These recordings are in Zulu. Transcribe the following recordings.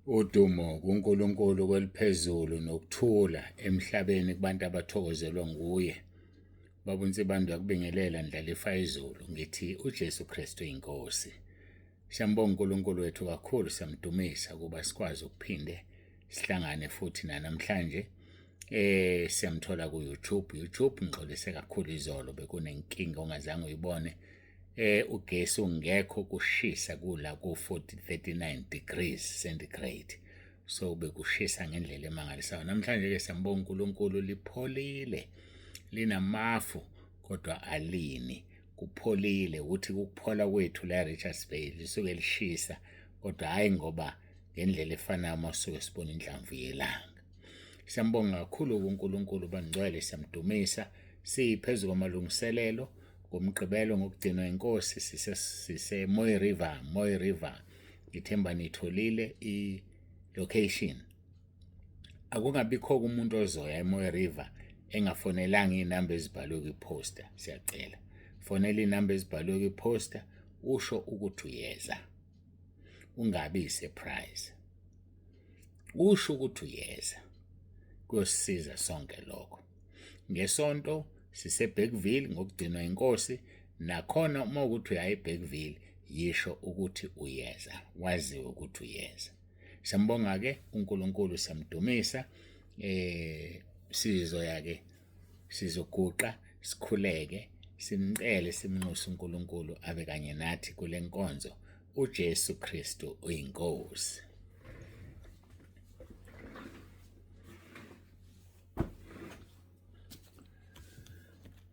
Udumo kuNkulunkulu kweliphezulu nokuthula emhlabeni kubantu abathokozelwa nguye. Baba uNsibande uyakubingelela Ndlalifa izulu ngithi uJesu Kristu inkosi. Siyambonga uNkulunkulu wethu kakhulu siyamdumisa ukuba sikwazi ukuphinde sihlangane futhi namhlanje. Siyamthola ku YouTube. YouTube ngixolise kakhulu izolo bekunenkinga ongazange uyibone. Ugesi ungekho kushisa kula ku 40 39 degrees centigrade, so bekushisa ngendlela emangalisayo. Namhlanje ke siyambonga uNkulunkulu, lipholile linamafu kodwa alini, kupholile. Ukuthi ukuphola kwethu la Richards Bay lisuke lishisa, kodwa hayi ngoba ngendlela efanayo uma suke sibona inhlamvu yelanga. Siyambonga kakhulu kuNkulunkulu bangcwele, siyamdumisa. Siphezu kwamalungiselelo ngoMgqibelo ngokugcinwa inkosi, sise Mooi River, Mooi River. Ngithemba nitholile i-location. Akungabikho umuntu ozoya eMooi River engafonelanga iy'namba ezibhalwe kwiposta. Siyacela fonela iy'namba ezibhalwe kwiposta, usho ukuthi uyeza, ungabi yi-surprise, usho ukuthi uyeza, kuyosisiza sonke lokho. Ngesonto siseBergville ngokugcinwa inkosi, nakhona uma ukuthi uya eBergville yisho ukuthi uyeza, waziwe ukuthi uyeza. Siyambonga ke uNkulunkulu, siyamdumisa. Sizoya ke sizoguqa sikhuleke simcele simnxuse uNkulunkulu abe kanye nathi kule nkonzo. uJesu Kristu uyinkosi.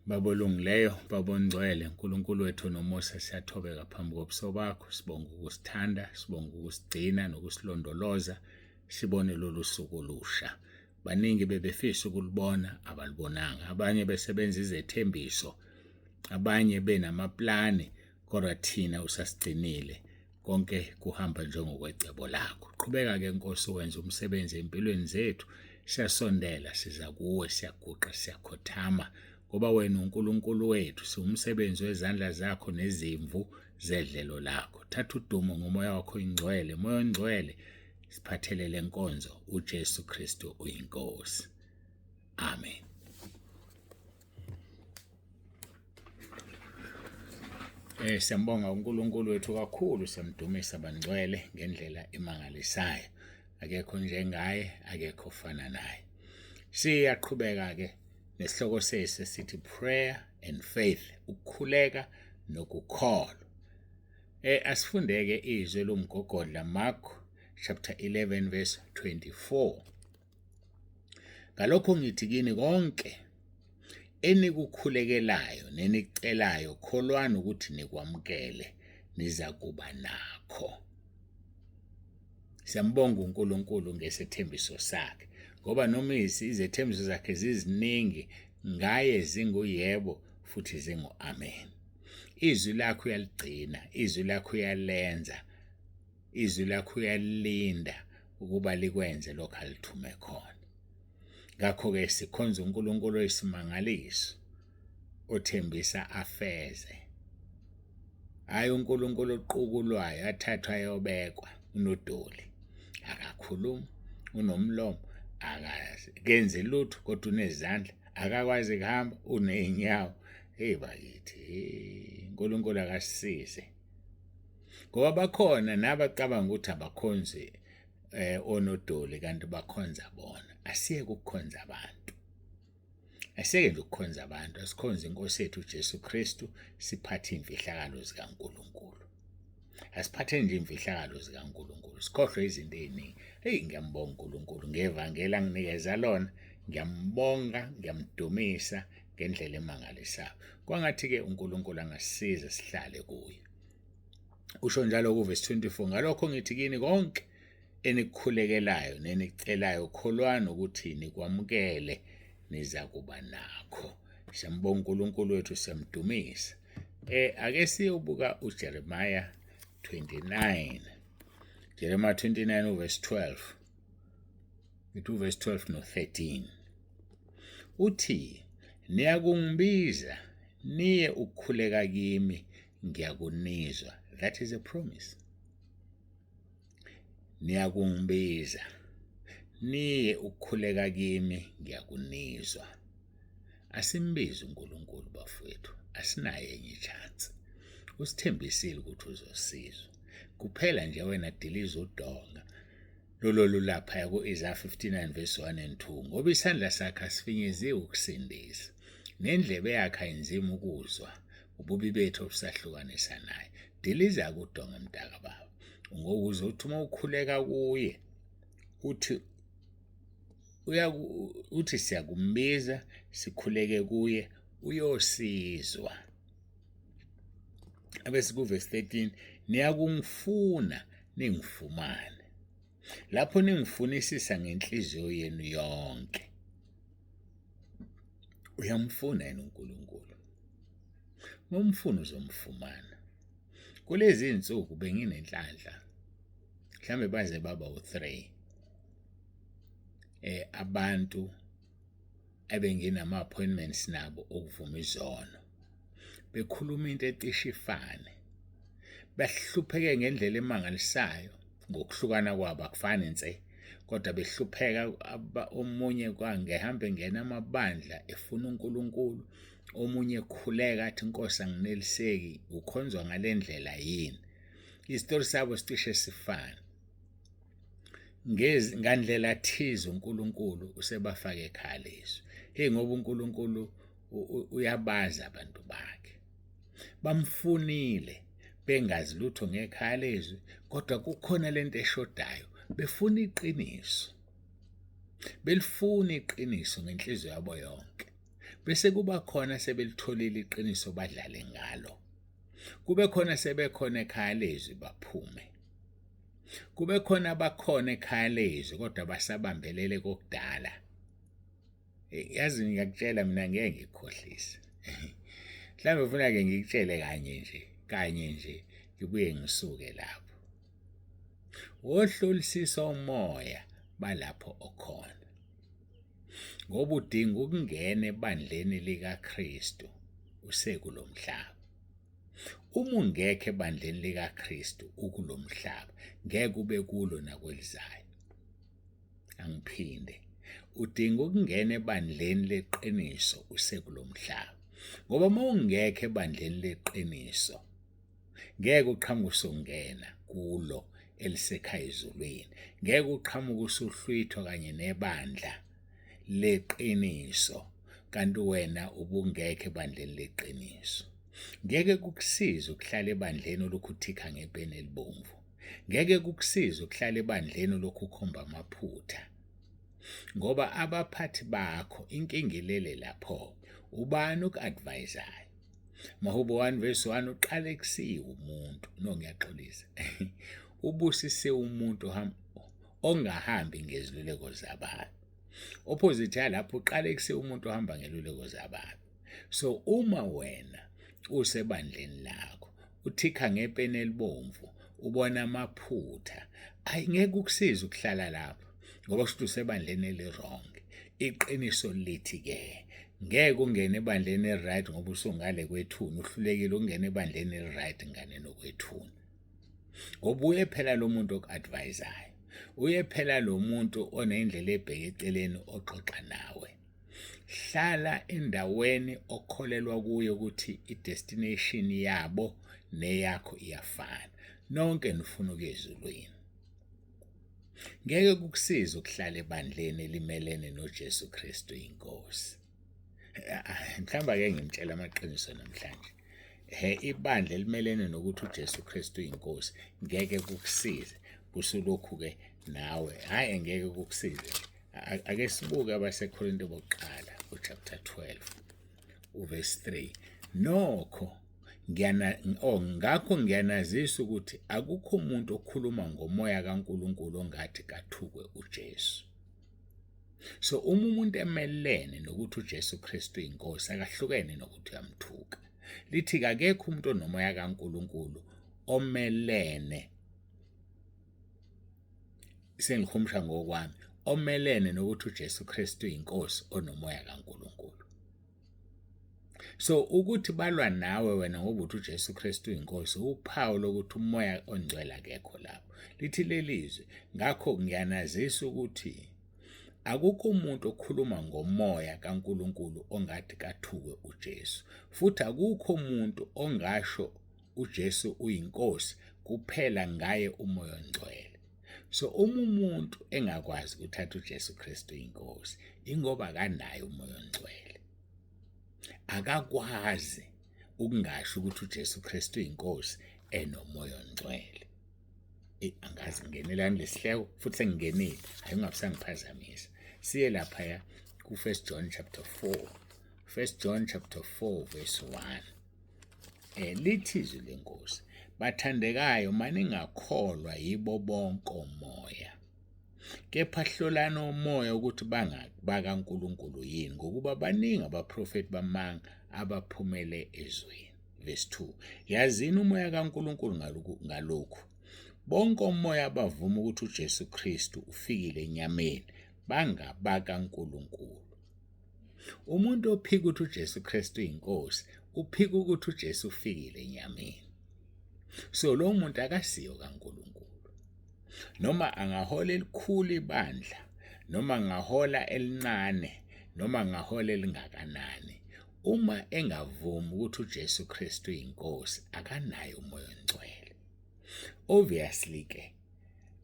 Baba olungileyo, Baba ongcwele, Nkulunkulu wethu nomusa, siyathobeka phambi kobuso bakho, sibonga ukusithanda, sibonga ukusigcina nokusilondoloza, sibone lolu suku olusha. Baningi bebefisa ukulubona, abalubonanga. Abanye besebenza izethembiso, abanye benamaplani, kodwa thina usasigcinile. Konke kuhamba njengokwecebo lakho. Qhubeka-ke Nkosi wenze umsebenzi empilweni zethu. Siyasondela, siza kuwe, siyaguqa, siyakhothama, ngoba wena uNkulunkulu wethu, siwumsebenzi wezandla zakho nezimvu zedlelo lakho. Thatha udumo ngomoya wakho oyingcwele, moya ongcwele, siphathele le nkonzo. uJesu Kristu uyinkosi. Amen. Siyambonga uNkulunkulu wethu kakhulu, siyamdumisa bangcwele ngendlela emangalisayo. Akekho njengaye, akekho ofana naye. Siyaqhubeka ke nesihloko sesi sithi prayer and faith, ukukhuleka nokukholwa. Asifundeke izwi lomgogodla, Mark chapter 11 verse 24. Ngalokho ngithi kini konke enikukhulekelayo nenikucelayo, kholwani ukuthi nikwamukele, niza kuba nakho. Siyambonga uNkulunkulu ngesethembiso sakhe, ngoba noma izethembiso zakhe ziziningi, ngaye zinguyebo futhi zingu-amen. Izwi lakho uyaligcina, izwi lakho uyalenza, izwi lakho uyalinda ukuba likwenze lokho alithume khona. Ngakho-ke sikhonza uNkulunkulu oyisimangaliso, othembisa afeze. Hhayi uNkulunkulu oqukulwayo athathwe ayobekwa, unodoli. Akakhulumi, unomlomo, akakenzi lutho kodwa unezandla, akakwazi kuhamba, uney'nyawo. Hey bakithi, uNkulunkulu akasisize. Ngoba bakhona nabacabanga ukuthi abakhonzi onodoli kanti bakhonza bona. Asiyeke ukukhonza abantu. Asiyeke nje ukukhonza abantu, asikhonze inkosi yethu uJesu Kristu, siphathe imfihlakalo zikaNkulunkulu. Asiphathe nje imfihlakalo zikaNkulunkulu, sikhohlwe izinto eziningi. Hey, ngiyambonga uNkulunkulu ngevangeli anginikeza lona, ngiyambonga, ngiyamdumisa ngendlela emangalisayo. Kwangathi-ke uNkulunkulu angasisiza sihlale kuye. Usho njalo kuvesi 24, ngalokho ngithi kini konke enikukhulekelayo nenikucelayo, kholwani ukuthi nikwamukele, niza kuba nakho. Siyambonga uNkulunkulu wethu, siyamdumisa. Ake siyobuka uJeremiah 29. Jeremiah 29 uverse 12. Ngithi uverse 12 no 13. Uthi, niyakungibiza niye ukukhuleka kimi, ngiyakunizwa. That is a promise. Niyakungibiza, niye ukukhuleka kimi, ngiyakunizwa. Asimbize uNkulunkulu bafowethu, asinayo enye i-chance. Usithembisile ukuthi uzosizwa. Kuphela nje wena diliza udonga lolo lulaphaya ku-Isaya 59 verse 1 and 2, ngoba isandla sakhe asifinyeziwe ukusindisa, nendlebe yakhe ayinzima ukuzwa, ububi bethu obusahlukanisa naye. Diliza kudonga mntaka baba, ngokuze uthi uma ukhuleka kuye uthi uthi siyakumbiza sikhuleke kuye uyosizwa. Abese kuvesi 13, niyakungifuna ningifumane lapho ningifunisisa ngenhliziyo yenu yonke. Uyamfuna yena uNkulunkulu, uma umfuna uzomfumana. Kulezi zinsuku benginenhlanhla, mhlambe baze baba u-3 abantu ebenginama-appointments nabo okuvuma izono, bekhuluma into ecishe ifane, bahlupheke ngendlela emangalisayo ngokuhlukana kwabo, akufani nse, kodwa behlupheka. Omunye kwangehambe ngena amabandla efuna uNkulunkulu, omunye ekhuleka athi Nkosi angineliseki, ukhonzwa ngale ndlela yini? Isitori sabo sicishe sifane. Ngandlela thize uNkulunkulu usebafake ekhaya lezwi. Hey, ngoba uNkulunkulu uyabazi abantu bakhe. Bamfunile bengazi lutho ngekhaya lezwi, kodwa kukhona lento eshodayo, befuna iqiniso. Belifuna iqiniso ngenhliziyo yabo yonke. Bese kuba khona sebelitholile iqiniso badlale ngalo. Kube khona sebekhona ekhaya lezwi baphume. Kube khona abakhona ekhaya lezwi kodwa basabambelele kokudala. Yazi ngiyakutshela mina ngeke ngikukhohlise. Mhlawumbe ufuna ke ngikutshele kanye nje, kanye nje ngibuye ngisuke lapho. Wohlolisisa umoya balapho okhona. Ngoba udinga ukungena ebandleni likaKristu usekulomhlaba. Uma ungekho ebandleni likaKristu ukulomhlaba, ngeke ube kulo nakwelizayo. Angiphinde, udinga ukungena ebandleni leqiniso usekulomhlaba. Ngoba uma ungekho ebandleni leqiniso, ngeke uqhamuke usungena kulo elisekhaya ezulwini. Ngeke uqhamuke usuhlwithwa kanye nebandla leqiniso, kanti wena ubungekho ebandleni leqiniso. Ngeke kukusize ukuhlala ebandleni olokhu uthikha ngepeni elibomvu. Ngeke kukusize ukuhlala ebandleni olokhu ukhomba amaphutha. Ngoba abaphathi bakho inkinga ilele lapho. Ubani oku-advisayo? Mahubo 1 verse 1, uqalekisiwe umuntu, no ngiyaxolisa. Ubusise umuntu ongahambi ngeziluleko zababi. Opposite yalapho, uqalekisiwe umuntu ohamba ngeluleko zababi. So uma wena usebandleni lakho uthikha ngepeni elibomvu ubona amaphutha, ayi ngeke ukusize ukuhlala lapho ngoba kusho ukuthi usebandleni eli-wrong. Iqiniso lithi ke ngeke ungene ebandleni eli-right ngoba usungale kwethuna, uhlulekile ukungena ebandleni eli-right ngane nokwethuna. Ngoba uye phela lo muntu oku-advisayo, uye phela lo muntu onendlela ebheke eceleni oxoxa nawe. Hlala endaweni okholelwa kuyo ukuthi i-destination yabo neyakho iyafana. Nonke nifuna ukuya ezulwini. Ngeke kukusize ukuhlala ebandleni elimelene noJesu Kristu inkosi. Mhlawumbe ake ngimtshele amaqiniso namhlanje. He, ibandla elimelene nokuthi uJesu Kristu uyinkosi ngeke kukusize. Kusulokhu-ke nawe, hhayi ngeke kukusize. Ake sibuke abaseKorinte bokuqala uchapter 12 uverse 3. Nokho ngiyana oh ngakho ngiyanazisa ukuthi akukho umuntu okhuluma ngomoya kaNkuluNkulu ongathi kathukwe uJesu. So uma umuntu emelene nokuthi uJesu Kristu inkosi, akahlukene nokuthi uyamthuka. Lithi akekho umuntu onomoya kaNkuluNkulu omelene, sengihumusha ngokwami, omelene nokuthi uJesu Kristu inkosi onomoya kaNkuluNkulu. So ukuthi balwa nawe wena ngoba uthi uJesu Kristu uyinkosi, uphawu lokuthi umoya ongcwele akekho lapho. Lithi lelizwi, ngakho ngiyanazisa ukuthi akukho umuntu okhuluma ngomoya kaNkulunkulu ongathi kathukwe uJesu, futhi akukho umuntu ongasho uJesu uyinkosi kuphela ngaye umoya ongcwele. So uma umuntu engakwazi ukuthatha uJesu Kristu inkosi, ingoba akanaye umoya ongcwele. Akakwazi ukungasho ukuthi uJesu Kristu uyinkosi enomoya ongcwele. Angazi ngingenelani lesihleko futhi sengingenile, hayi ungabusangiphazamisa. Siye laphaya ku-1 John chapter 4. 1 John chapter 4 verse 1. Lithi izwi lenkosi, bathandekayo maningakholwa yibo bonke omoya, kepha hlolani omoya ukuthi bakaNkulunkulu yini, ngokuba baningi abaprofeti bamanga abaphumele ezweni. Verse 2, yazini umoya kaNkulunkulu ngalokhu, bonke omoya abavuma ukuthi uJesu Kristu ufikile enyameni bangabakaNkulunkulu. Umuntu ophika ukuthi uJesu Kristu uyinkosi, uphika ukuthi uJesu ufikile enyameni. So lo muntu akasiyo kaNkulunkulu. Noma angahola elikhulu ibandla, noma angahola elincane, noma angahola elingakanani, uma engavumi ukuthi uJesu Kristu uyinkosi, akanayo umoya ongcwele. Obviously ke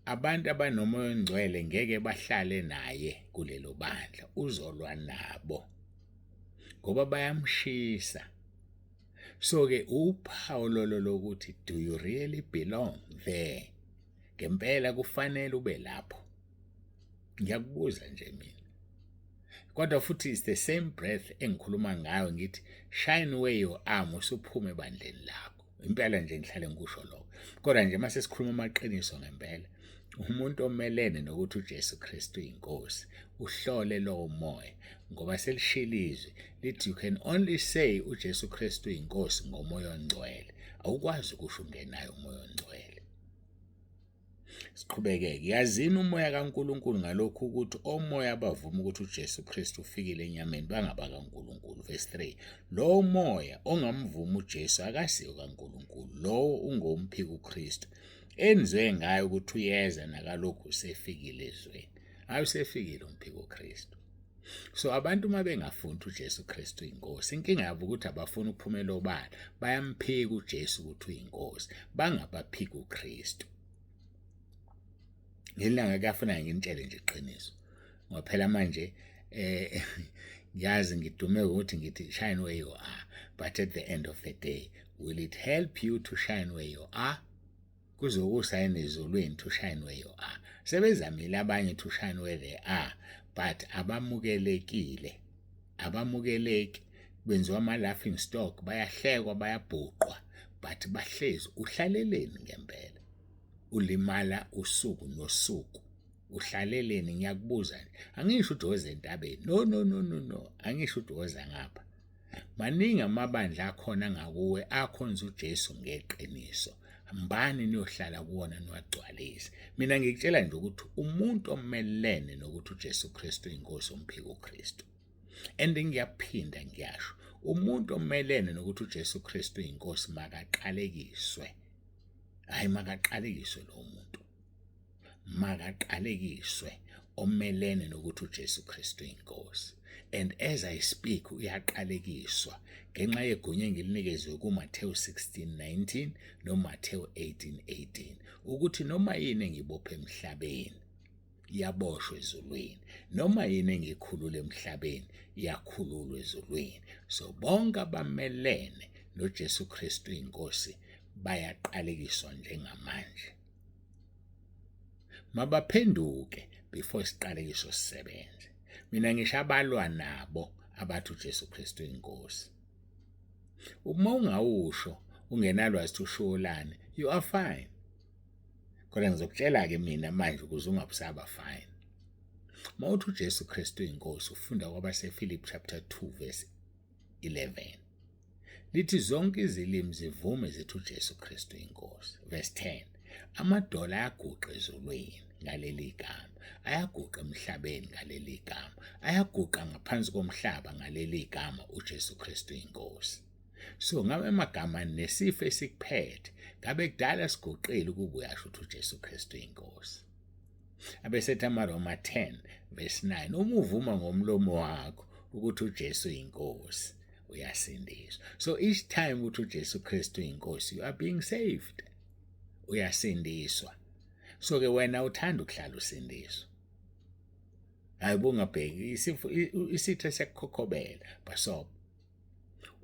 abantu abanomoya ongcwele ngeke bahlale naye kulelo bandla, uzolwa nabo ngoba bayamshisa. So ke uphawu lolo lokuthi do you really belong there? Ngempela kufanele ube lapho. Ngiyakubuza nje mina. Kodwa futhi it's the same breath engikhuluma ngayo, ngithi shine where you are, usuphume ebandleni lakho. Impela nje ngihlale ngikusho lokho. Kodwa nje mase sikhuluma amaqiniso ngempela, umuntu omelene nokuthi uJesu Kristu uyinkosi, uhlole lowo moya, ngoba selishilo izwi lithi you can only say uJesu Kristu uyinkosi ngomoya ongcwele. Awukwazi ukusho ungenayo umoya ongcwele. Siqhubekeke. Yazini umoya kaNkulunkulu ngalokhu ukuthi omoya abavuma ukuthi uJesu Kristu ufikile enyameni bangabakaNkulunkulu. Verse 3. Lowo moya ongamvuma uJesu akasiyo kaNkulunkulu, lowo ungomphika uKristu. Enizwe ngayo ukuthi uyeza nakalokhu usefikile ezweni. Hayi, usefikile umphika uKristu. So abantu uma bengafuni uJesu Kristu uyinkosi, inkinga yabo ukuthi abafuni ukuphumela obala, bayamphika uJesu ukuthi uyinkosi, bangabaphika uKristu. Ngelanga kuyafuna nginitshele nje iqiniso, ngoba phela manje ngiyazi ngidume ukuthi ngithi shine where you are, but at the end of the day, will it help you to shine where you are? Kuzokusa ezulwini to shine where you are. Sebezamile abanye to shine where they are, but abamukelekile, abamukeleki, benziwa ama-laughing stock, bayahlekwa, bayabhuqwa, but bahlezi. Uhlaleleni ngempela ulimala usuku nosuku? Uhlaleleni? Ngiyakubuza nje, angisho ukuthi woza entabeni. No, no, no, no, no, angisho ukuthi woza ngapha. Maningi amabandla akhona ngakuwe akhonza uJesu ngeqiniso. Hambani niyohlala kuwona, niwagcwalise. Mina ngikutshela nje ukuthi umuntu omelene nokuthi uJesu Kristu inkosi umphika uKristu. And ngiyaphinda ngiyasho, umuntu omelene nokuthi uJesu Kristu inkosi makaqalekiswe. Hayi, makaqalekiswe lo muntu. Makaqalekiswe omelene nokuthi uJesu Kristu inkosi. And as I speak, uyaqalekiswa ngenxa yegunya engilinikezwe kuMathewu 16:19 noMathewu 18:18, ukuthi noma yini engibophe emhlabeni iyaboshwa ezulwini, noma yini engikhulula emhlabeni iyakhululwa ezulwini. So bonke abamelene noJesu Kristu inkosi bayaqalekiswa njengamanje. Mabaphenduke before isiqalekiso sisebenze. Mina ngisho abalwa nabo abathi uJesu Kristu inkosi. Uma ungawusho ungenalwazi ukuthi usholani, you are fine. Kodwa ngizokutshela-ke mina manje ukuze ungabusaba fine. Mawuthi uJesu Kristu inkosi, ufunda kwabaseFilipi chapter 2 verse 11. Lithi zonke izilimi zivume zithi uJesu Kristu inkosi. Verse 10. Amadola ayaguqa ezulwini ngaleli gama. Ayaguqa emhlabeni ngaleli gama. Ayaguqa ngaphansi komhlaba ngaleli gama uJesu Kristu inkosi. So ngabe amagama nesifo esikuphethe ngabe kudala siguqile ukuba uyasho ukuthi uJesu Kristu inkosi. Abesethi amaRoma 10 verse 9 uma uvuma ngomlomo wakho ukuthi uJesu inkosi uyasindiswa. So each time ukuthi uJesu Kristu inkosi you are being saved. Uyasindiswa. So ke wena uthanda ukuhlala usindiswa. Hayi bungabheki isifo isitha siyakukhokhobela basob.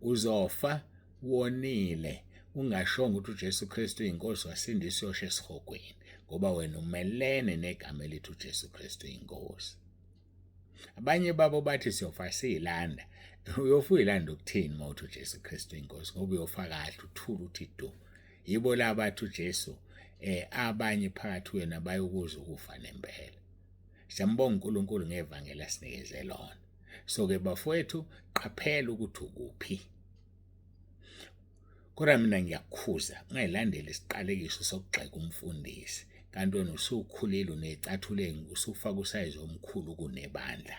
Uzofa wonile ungashongo ukuthi uJesu Kristu uyinkosi wasindisa uyosha esihogweni ngoba wena umelene negama elithi uJesu Kristu uyinkosi. Abanye babo bathi siyofa siyilanda. Uyofa uyilanda ukuthini uma uthi uJesu Kristu inkosi ngoba uyofa kahle uthula uthi du. Yibo laba bathi uJesu abanye phakathi kwenu abayokuzwa ukufa nempela. Siyambonga uNkulunkulu ngevangeli asinikeze lona. So ke bafowethu qaphela ukuthi ukuphi. Kodwa mina ngiyakukhuza ungayilandeli isiqalekiso sokugxeka umfundisi kanti wena usukhulile unezicathulo usufaka usayizi omkhulu kunebandla.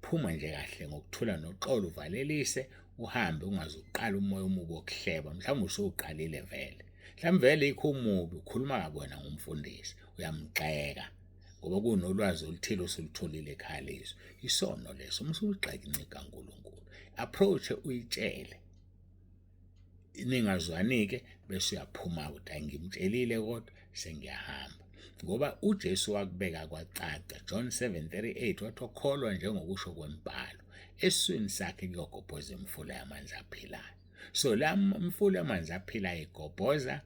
Phuma nje kahle ngokuthula noxolo uvalelise uhambe ungazuqala umoya omubi wokuhleba mhlawumbe usuqalile vele. Mhlawumbe vele ikho umubi ukhuluma kabi wena ngomfundisi uyamgxeka ngoba kunolwazi oluthile osulutholile ekhaya lezwi. Isono leso uma usugxeka inceku kaNkulunkulu. Approach uyitshele ningazwani-ke bese uyaphuma ukuthi ayi ngimtshelile kodwa sengiyahamba ngoba uJesu wakubeka kwacaca John 7:38 wathi okholwa njengokusho kwembhalo esiswini sakhe kuyogobhoza imfula yamanzi aphilayo. So la mfula yamanzi aphilayo igobhoza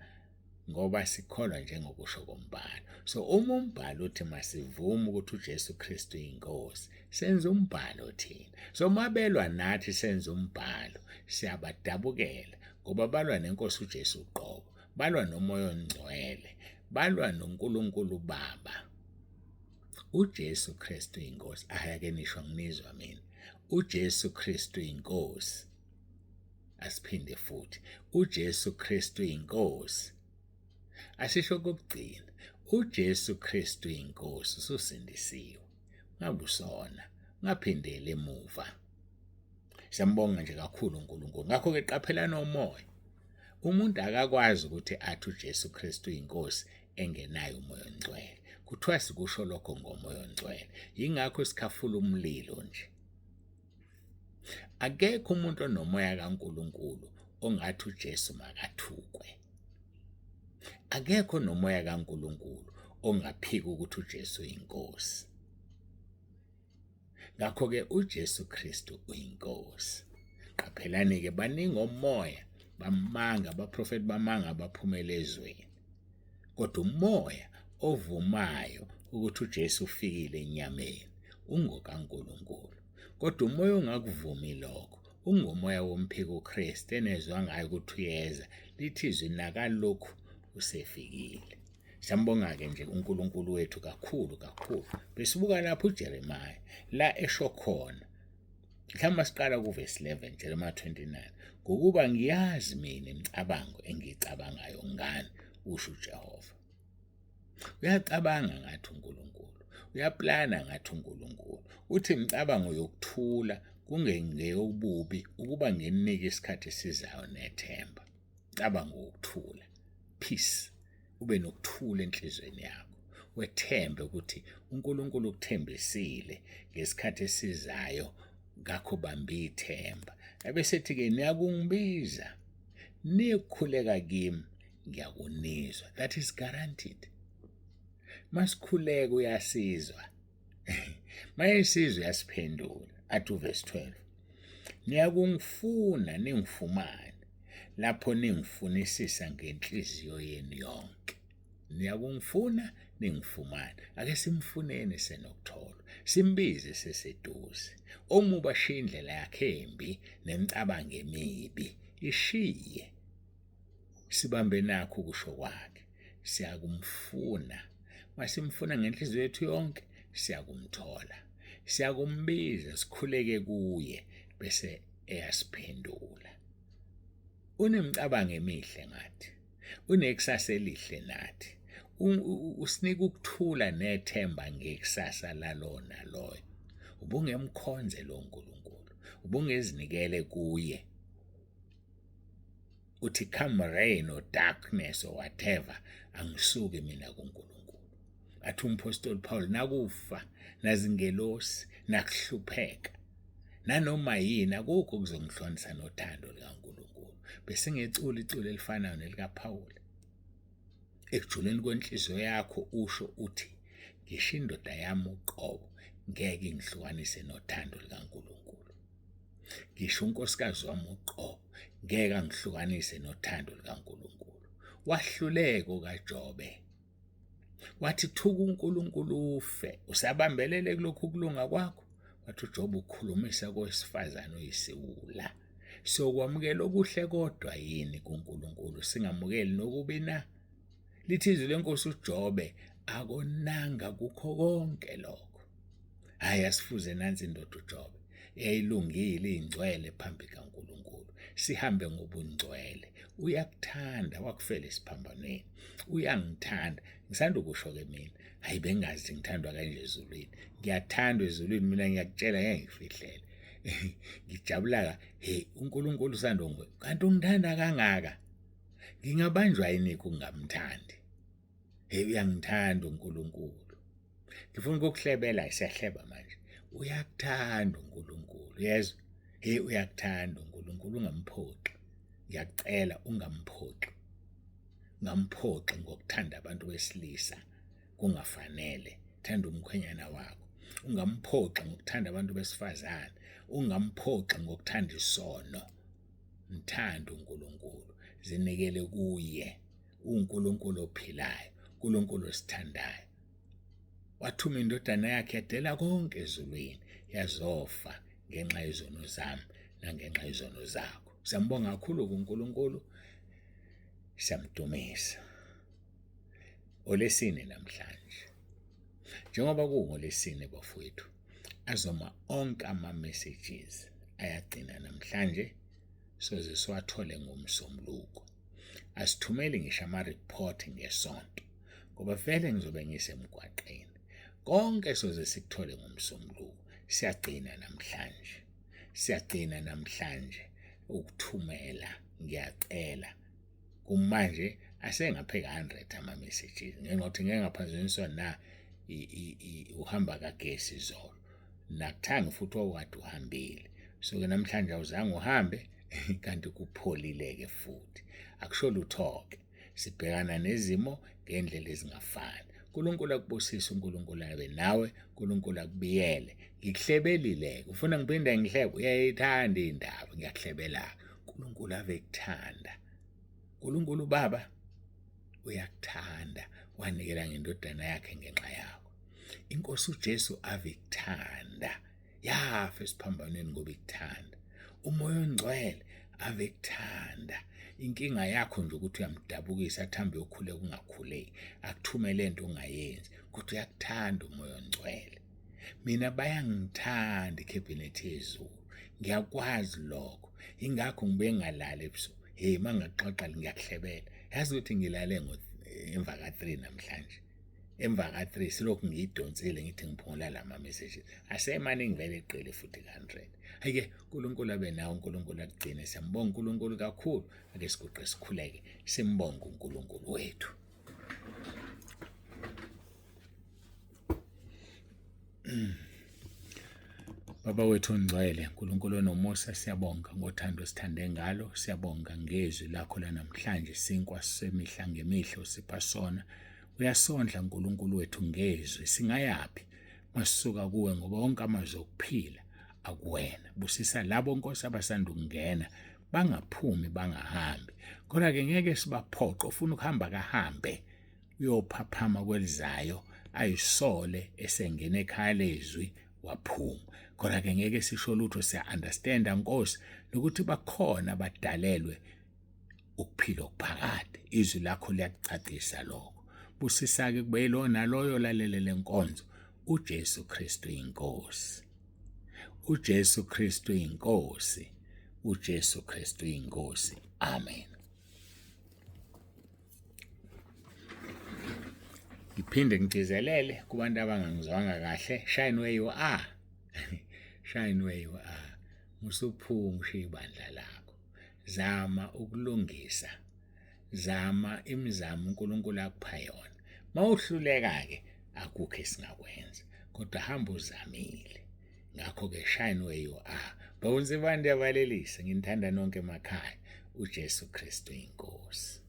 ngoba sikholwa njengokusho kombhalo. So uma umbhalo uthi masivume ukuthi uJesu Kristu inkosi, senza umbhalo thina. So mabelwa nathi senza umbhalo, siyabadabukela ngoba balwa nenkosi uJesu uqobo, balwa nomoya ongcwele, balwa noNkulunkulu Baba. uJesu Kristu inkosi. Ayake nisho nginizwa mina. uJesu Kristu inkosi. Asiphinde futhi. uJesu Kristu inkosi. Asisho kokugcina. uJesu Kristu inkosi ususindisiwe. Ngabusona, ungaphindeli emuva. Siyambonga nje kakhulu uNkulunkulu. Ngakho ke qaphelani umoya. Umuntu akakwazi ukuthi athi uJesu Kristu inkosi engenayo umoya ongcwele. Kuthiwa sikusho lokho ngomoya ongcwele. Yingakho sikhafula umlilo nje. Akekho umuntu onomoya kaNkulunkulu ongathi uJesu makathukwe. Akekho nomoya kaNkulunkulu ongaphika ukuthi uJesu uyinkosi. Ngakho-ke uJesu Kristu uyinkosi. Qaphelani-ke baningi omoya bamanga, abaprofethi bamanga abaphumela ezweni. Kodwa umoya ovumayo ukuthi uJesu ufikile enyameni ungokaNkulunkulu. Kodwa umoya ongakuvumi lokho ungumoya womphiko Kristu enezwa ngayo ukuthi uyeza, lithi izwi nakalokhu usefikile. Siyambonga-ke nje uNkulunkulu wethu kakhulu kakhulu. Besibuka lapho uJeremiah la esho khona mhlawumbe siqala kuvesi 11 Jeremiah 29 ngokuba ngiyazi mina imicabango engiyicabangayo ngani usho uJehova. Uyacabanga ngathi uNkulunkulu, uyaplana ngathi uNkulunkulu. Uthi imicabango yokuthula kungengeyobubi ukuba nginike isikhathi esizayo nethemba. Cabanga ukuthula, peace, ube nokuthula enhlizweni yakho. Wethembe ukuthi uNkulunkulu ukuthembisile ngesikhathi esizayo, ngakho bamba ithemba. Abesethi-ke niyakungibiza, nikhuleka kimi, ngiyakunizwa. That is guaranteed. Masikhuleka uyasizwa. Mayesizwa uyasiphendula. Athi uverse 12. Niyakungifuna ningifumane lapho ningifunisisa ngenhliziyo yenu yonke. Niyakungifuna ningifumane. Ake simfuneni senokutholwa. Simbize seseduze. Omubi ashiye indlela yakhe embi nemicabango emibi. Ishiye. Sibambe nakho ukusho kwakhe. Siyakumfuna. Masimfuna ngenhliziyo yethu yonke siyakumthola. Siyakumbiza sikhuleke kuye bese eyasiphendula. Unemicabango emihle ngathi. Unekusasa elihle nathi. Usinika ukuthula nethemba ngekusasa lalowo naloyo. Ubungemkhonze lo Nkulunkulu, ubungezinikele kuye. Uthi come rain or darkness or whatever, angisuki mina kuNkulunkulu. Athi umphostoli Paul, nakufa nazingelosi nakuhlupheka nanoma yini akukho okuzongihlukanisa nothando likaNkulunkulu. Besingecula iculo elifanayo nelikaPaul. Ekujuleni kwenhliziyo yakho usho uthi ngisho indoda yami uqobo ngeke ingihlukanise nothando likaNkulunkulu. Ngisho unkosikazi wami uqobo ngeke angihlukanise nothando likaNkulunkulu. Wahluleka okaJobe. Wathi thuka uNkulunkulu ufe, usabambelele kulokhu kulunga kwakho. Wathi uJobe ukhulumisa kowesifazane oyisiwula. Siyokwamukela okuhle kodwa yini kuNkulunkulu singamukeli nokubi na? Lithi izwi lenkosi uJobe akonanga kukho konke lokho. Hhayi asifuze nansi indoda uJobe eyayilungile ingcwele phambi kaNkulunkulu. Sihambe ngobungcwele. Uyakuthanda wakufela esiphambanweni. Uyangithanda. Ngisanda ukusho-ke mina. Hhayi bengingazi ngithandwa kanje ezulwini. Ngiyathandwa ezulwini mina ngiyakutshela ngeke ngifihlele. Ngijabula ka hey uNkulunkulu usanda ngwe. Kanti ungithanda kangaka. Ngingabanjwa yini ukungamthandi? Hey uyangithanda uNkulunkulu. Ngifuna ukukuhlebela siyahleba manje. Uyakuthanda uNkulunkulu, yezwa? Hey uyakuthanda uNkulunkulu ungamphoxi. Ngiyakucela ungamphoxi. Ungamphoxi ngokuthanda abantu besilisa kungafanele. Thanda umkhwenyana wakho. Ungamphoxi ngokuthanda abantu besifazane. Ungamphoxi ngokuthanda isono. Mthande uNkulunkulu, zinikele kuye. UNkulunkulu ophilayo, uNkulunkulu osithandayo. Wathuma indodana yakhe yadela konke ezulwini yazofa ngenxa yezono zami nangenxa yezono zakho. Siyambonga kakhulu kuNkulunkulu, siyamdumisa. Olesine namhlanje. Njengoba kungolesine bafowethu, azoma onke ama-messages ayagcina namhlanje soze siwathole ngomsombuluko. Asithumeli ngisho ama-report ngesonto ngoba vele ngizobe ngisemgwaqeni. Konke soze sikuthole ngomsombuluko. Siyagcina namhlanje. Siyagcina namhlanje ukuthumela ngiyacela. Kumanje asengapheka 100 ama-messages ngenxa yokuthi ngeke ngaphazanyiswa na uhamba kagesi izolo. Nakuthangi futhi wawukade uhambile. So-ke namhlanje awuzange uhambe kanti kupholile-ke futhi. Akusho lutho-ke. Sibhekana nezimo ngendlela ezingafani. uNkulunkulu akubusise, uNkulunkulu abe nawe, uNkulunkulu akubiyele. Ngikuhlebelile-ke, ufuna ngiphinde ngihlebe? Uyayithanda indaba, ngiyakuhlebela-ke. uNkulunkulu ave ekuthanda. uNkulunkulu Baba uyakuthanda, wanikela ngendodana yakhe ngenxa yakho. Inkosi uJesu ave ikuthanda, yafa esiphambanweni ngoba ikuthanda. Umoya ongcwele ave ekuthanda. Inkinga yakho nje ukuthi uyamdabukisa athambe uyokhuleka ungakhuleki, akuthumele into ongayenzi, kodwa uyakuthanda umoya ongcwele. Mina bayangithanda ikhabhinethi yezulu, ngiyakwazi lokho, ingakho ngibuye ngingalali ebusuku. Hey, uma ngingakuxoxa ngiyakuhlebela. Yazi ukuthi ngilale emva ka-3 namhlanje. Emva ka-3 silokhu ngiyidonsile ngithi ngiphungula lama messages. Asemaningi vele eqile futhi ka-100. Hhayi-ke uNkulunkulu abe nawe, uNkulunkulu akugcine. Siyambonga uNkulunkulu kakhulu. Ake siguqe sikhuleke, simbonge uNkulunkulu wethu. Baba wethu ongcwele, uNkulunkulu onomusa, siyabonga ngothando osithande ngalo, siyabonga ngezwi lakho lanamhlanje, sinkwa semihla ngemihla osipha sona. Uyasondla uNkulunkulu wethu ngezwi, singayaphi masisuka kuwe ngoba wonke amazwi okuphila akuwena. Busisa labo Nkosi abasanda ukungena, bangaphumi bangahambi. Kodwa-ke ngeke sibaphoqe, ufuna ukuhamba kahambe. Uyophaphama kwelizayo ayisole esengena ekhaya lezwi waphuma. Kodwa ke ngeke sisho lutho, siya understanda Nkosi nokuthi bakhona abadalelwe ukuphila okuphakade. Izwi lakho liyakucacisa lokho. Busisa-ke kube yilowo naloyo olalele le nkonzo. uJesu Kristu inkosi. uJesu Kristu inkosi. uJesu Kristu inkosi. Amen. Ngiphinde ngigcizelele kubantu abangangizwanga kahle, shine where you are. Shine where you are. Musuphuma ushiye ibandla lakho. Zama ukulungisa. Zama imizamo uNkulunkulu akupha yona. Mawuhluleka-ke akukho esingakwenza, kodwa hamba uzamile. Ngakho-ke shine where you are. Bawunsi bantu yabalelisa, nginithanda nonke emakhaya. UJesu Kristu inkosi.